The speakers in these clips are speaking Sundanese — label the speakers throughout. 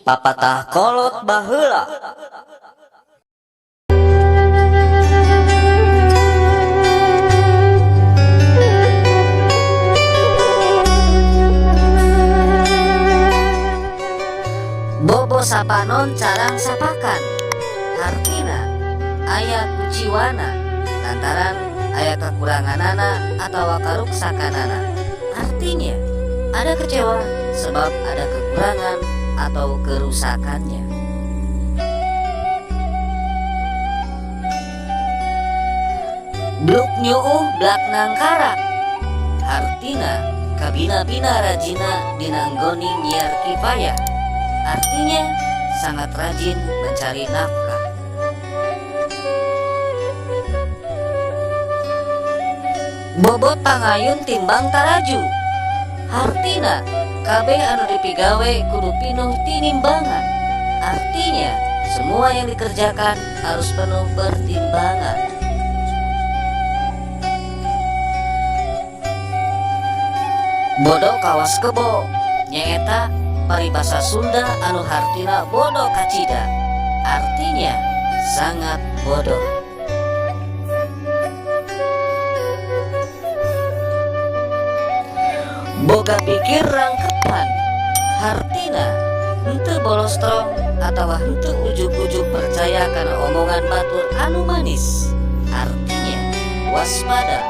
Speaker 1: Papatah kolot baheula. Bobo sapanon carang sapakan. Hartina aya kuciwana lantaran aya kakuranganana atawa karuksakanana. Artinya ada kecewa sebab ada kekurangan atau kerusakannya. Bluk nyuuh blak nangkarak. Hartina kabina-bina rajina dina enggoni nyiar kifayah. Artinya sangat rajin mencari nafkah. Bobot pangayun timbang taraju. Hartina kabeh anu dipigawe kudu pinuh tinimbangan. Artinya semua yang dikerjakan harus penuh pertimbangan. Bodoh kawas kebo nyaeta paribasa Sunda anu hartina bodoh kacida. Artinya sangat bodoh. Boga pikir rangkepan. Hartina henteu bolostrong atawa henteu ujug-ujug percaya kana omongan batur anu manis. Artinya waspada,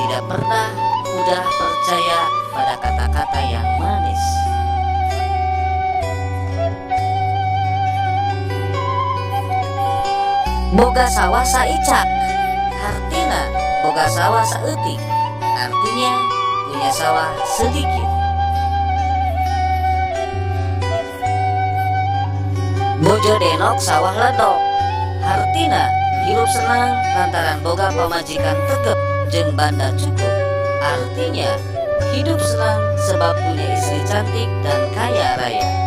Speaker 1: tidak pernah mudah percaya pada kata-kata yang manis. Boga sawah saicak. Hartina boga sawah saeutik. Artinya punya sawah sedikit. Bojo denok sawah ledok. Hartina hirup senang lantaran boga pamajikan tegep jeung banda cukup. Artinya hidup senang sebab punya istri cantik dan kaya raya.